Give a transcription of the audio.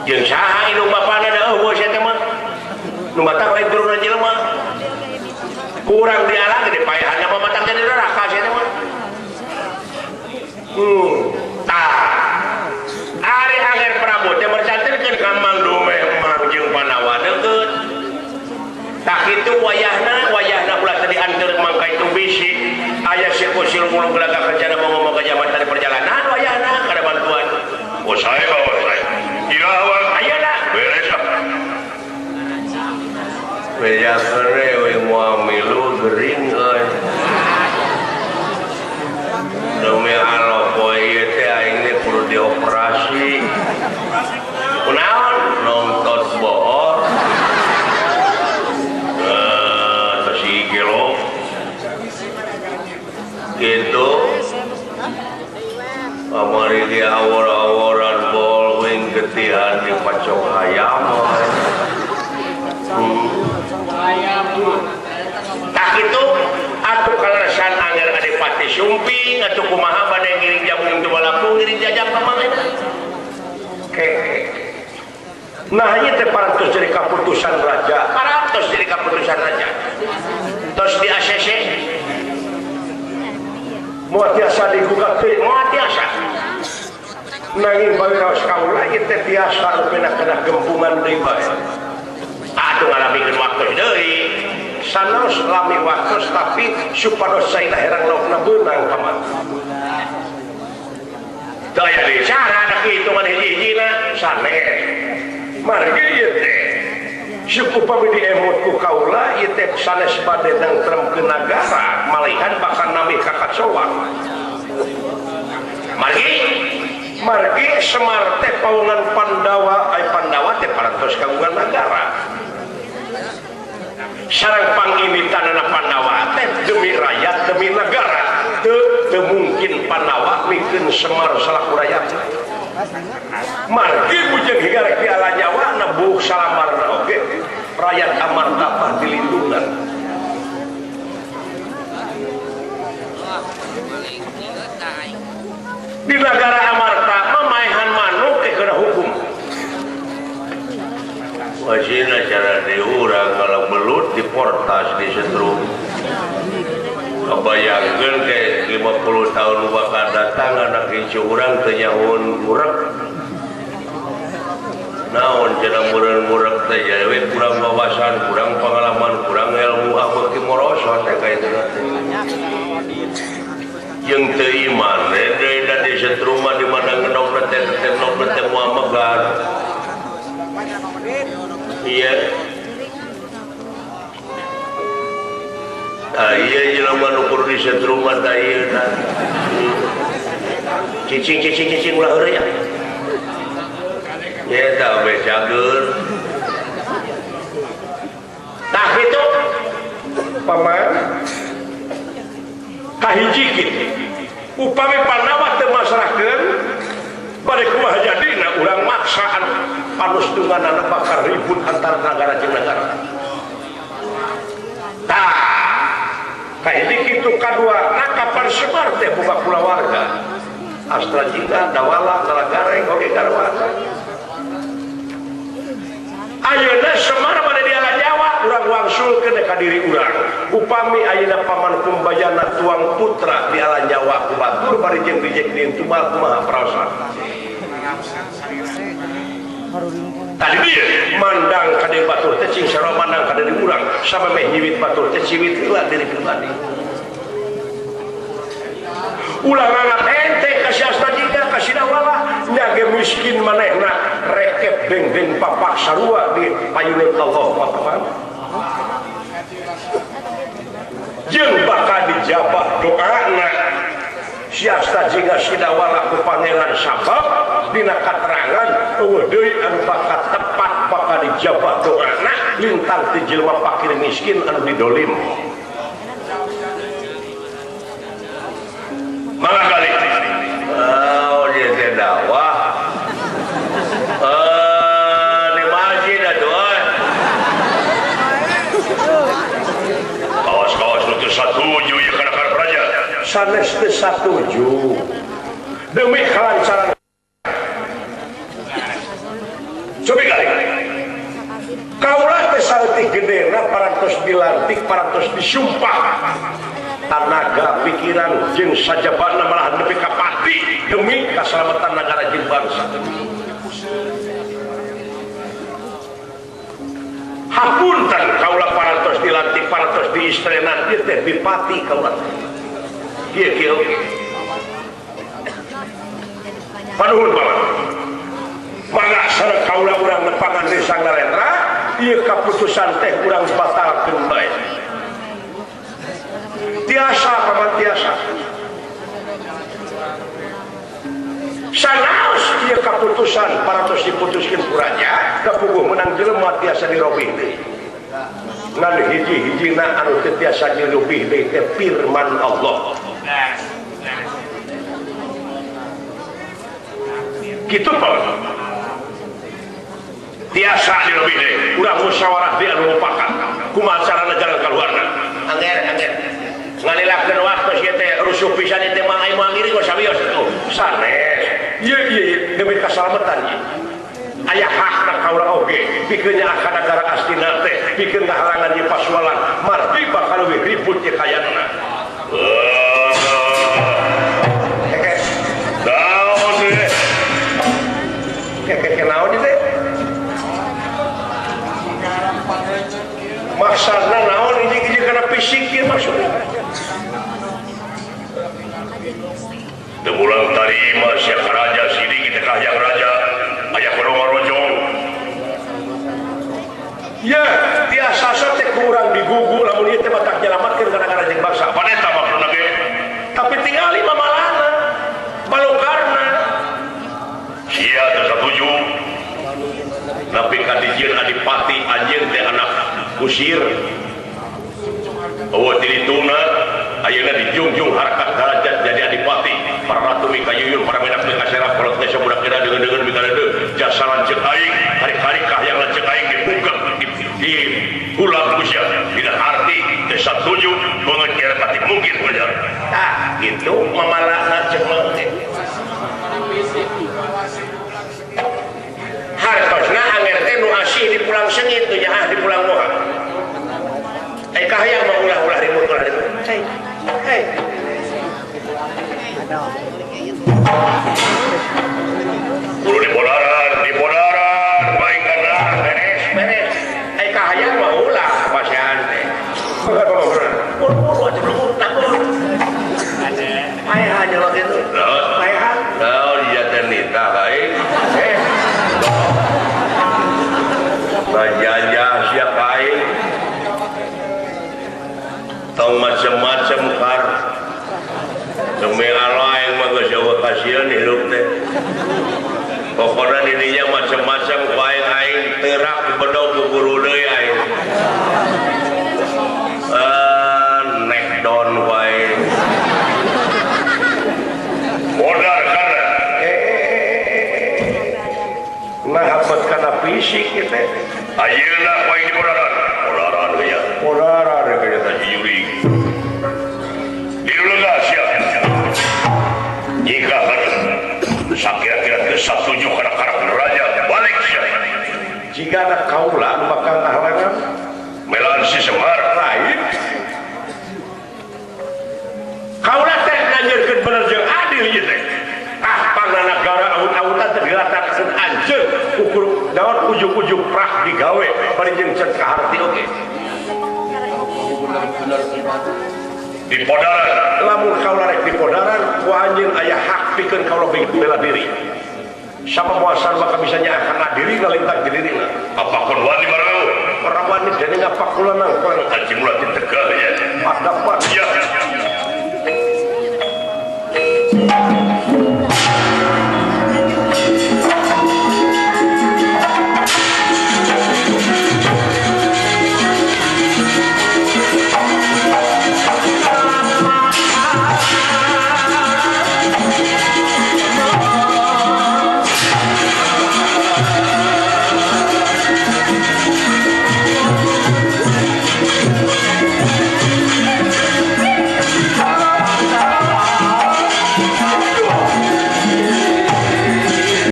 Jeung saha indung bapana da eueuh sia teh mah. Nu matak lain turunan jelema. Kurang dialah gede paehan mah matak jadi neraka sia teh mah. Tah. Ari Angger Prabu teh mercantenkeun ka Mang Dumeh Mang jeung Pandawa deukeut. Tah kitu wayahna wayahna ulah teh dianteur mangka itu bisi. Aya si kusil mulung gelagah kencana mau ngomong ke jabatan di perjalanan wayahna kada bantuan. Oh saya bawa saya. Irawan ayeuna beres ah. Beja kere we moal milu gering euy. Demi Allah poe ieu teh aing teh kudu dioperasi. Kunaon nonton bohor. Terus gelo. Gitu. Kamari dia awor-aworan bol wing getihan di pacok hayam. Tak itu atuh kaleresan Angger Adipati Sumping atuh kumaha bade ngiring jamu teu balaku ngiring jajang ka mang eta. Nah ieu teh parantos jadi kaputusan raja, parantos jadi kaputusan raja. Tos di ACC moal tiasa digugat deui, moal tiasa. Nanging bae raos kaula ieu teh tiasa nu kena gempungan deui bae. Atuh ngalamikeun waktu deui. Sanaos lami waktu tapi supados saina herang laukna beunang ka mana. Teu aya deui cara da kitu mah hiji-hijina sanes. Margi ieu teh suku pami diemut ku kaula ieu teh sanes bade nangtremkeun nagara malihan bakal nami kakacoan. Margi margi Semar teh paungan Pandawa, ai Pandawa teh parantos kagungan nagara. Sareng pangimitanana Pandawa teh demi rakyat demi nagara. Teu mungkin Pandawa mikeun Semar salaku rakyat. Margi bujeng hingga rek diala nyawa nebuh salamarna oge rakyat Amarta pah dilindungan. Di nagara Amarta mamaehan manuk teh kena hukum. Wasina cara diurang kalau belut di portas di setrum. Kebayangkeun ke 50 tahun bakal datang anak incu urang teu nyahoun murek. Naon cenah meureun murek teh jadi we kurang wawasan, kurang pengalaman, kurang ilmu ah beuki morosot teh ka itu teh. Jeung teu iman deui da di setrum mah di mana ngendog teh teh nog teh moal megar. Iya. Ah iya jelema nu kudu di setrum mah tah ieu tah. Cicing cicing cicing ulah heureuy ya. Nya tah we cager. Tah kitu paman kahiji kitu. Upami Pandawa teu masrahkeun bade kumaha jadina urang maksaan panustunganana bakal ribut antara nagara jeung nagara. Tah kahiji kitu kadua na kapan Semar teh boga kulawarga. Astra Jingga, Dawala, Nalagareng oge garwana. Ayeuna Semar bade diala nyawa urang wangsulkeun ka diri urang. Upami ayeuna paman Kumbayana tuang putra diala nyawa ku batur bari jeung dijek di Tumal kumaha perasaan. Tadi dia mandang ka deui batur teh cing sarua mandang ka diri urang samemeh nyiwit batur teh ciwit heula diri pribadi. Ulah nganggap ente ka si Astra Jingga ka si Dawala nya ge miskin manehna rekep deng-deng papak sarua di payuneun Allah papaman. Jeung bakal dijabah doana si Astra Jingga si Dawala ku pangeran sabab dina katerangan eueuh deui anu bakal tepat bakal dijabah doana lintang ti jelema fakir miskin anu didolim. Mangga kali. Oh dia teh dakwah. Di masjid atuh euy. Kawas-kawas nu teu satuju ieu kana karep raja. Sanes teu satuju. Demi kelancaran Cobi kali. Kaulah teh saeutik gedena parantos dilantik, parantos disumpah. Tanaga pikiran jeung sajabana malahan nepi ka pati demi kasalamatan negara jeung bangsa. Hapunten kaula parantos dilantik, parantos diistrenan ieu teh bipati kaula. Kieu kieu. Panuhun bapak. Mangga sareng kaula urang nepangan deui Sang Narendra, ieu kaputusan teh urang batalkeun bae. Tiasa paman tiasa. Sanaos ieu kaputusan parantos diputuskeun ku raja, kapuguh menang jelema tiasa dirobih deui. Ngan hiji-hijina anu teu tiasa dirobih deui teh firman Allah. Kitu Pak. Tiasa dirobih deui. Urang musyawarah deui anu mupakat. Kumaha carana jalan kaluarna? Angger, angger. Ngalilakeun waktu ieu teh rusuh pisan ieu teh mah aing moal ngiring sawios atuh. Sanes. Ieu ieu demi kasalamatan ieu. Aya hakna kaula oge, pikeun nyaah ka nagara Astina teh, pikeun ngahalangan ieu pasualan, margi bakal leuwih ribut ieu kayana. Heke. Naon ieu? Heke naon ieu teh? Maksudna naon hiji-hiji kana fisik ieu maksudna? Temulang tarima siap raja sini kita kahayang raja ayah rojong. Ya, tiasa teh kurang digugu lamun ieu teh batak nyelamatkeun kana negara jeung bangsa. Apa eta maksudna ge? Tapi tingali mamalana, balokarna. Sia teu satuju. Tapi kadijieun adipati anjeun teh anak kusir. Eueuh ti dituna ayeuna dijungjung harkat derajat jadi adipati. Para ratu mikayuyun, para menak mikaserap, kolot desa budak kira deungeun-deungeun mikareudeuh jasa lanceuk aing, hari-hari kahayang lanceuk aing dibuka di ulang usia. Dina arti teu satuju banget kira pati mungkin wajar. Tah, gitu mamalana ceuk mah teh. Hartosna anger teh nu asih di pulang sengit, nu nyaah di pulang moha. Eh kahayang mah ulah-ulah ribut ulah ribut. Hei, hei. Kudu dipodaran, baik kana beres, beres. Eh kahayang mah ulah pasihan teh. Buru-buru aja buru takut. Paehan jelema kitu. Paehan. Naon dijatan nita kae? Eh. Bajajah siap aing. Tong macem-macem kar. Demi Allah yang mah geus eueuh kasieun hirup teh. Pokona dirinya macem-macem ku aing aing teurak bedog ku guru deui aing. Nek down ku aing. Modar kana. Nah habat kana fisik ieu teh. Ayeuna ku aing dipodaran. Podaran we ya. Podaran we ya teh jurig. Diulega sia. Jika harus sakira-kira teu satuju kana karakter raja balik sia. Jika ada kaula nu bakal ngahalangan melan si Semar lain. Kaula teh nganjeurkeun bener jeung adil ieu teh. Ah pangna nagara awut-awutan teh dilatakakeun anjeun ukur daun ujug-ujug prah digawe bari jeung can kaharti oge. Di podaran lamun kaula rek di podaran ku anjeun aya hak pikeun kaula bela diri. Sama muasan maka bisa nyaah kana diri ngalintak di dirina. Apakun wani barang? Orang wani dene ngapakulanang anjing ulah ditegah nya. Padapan. Ya.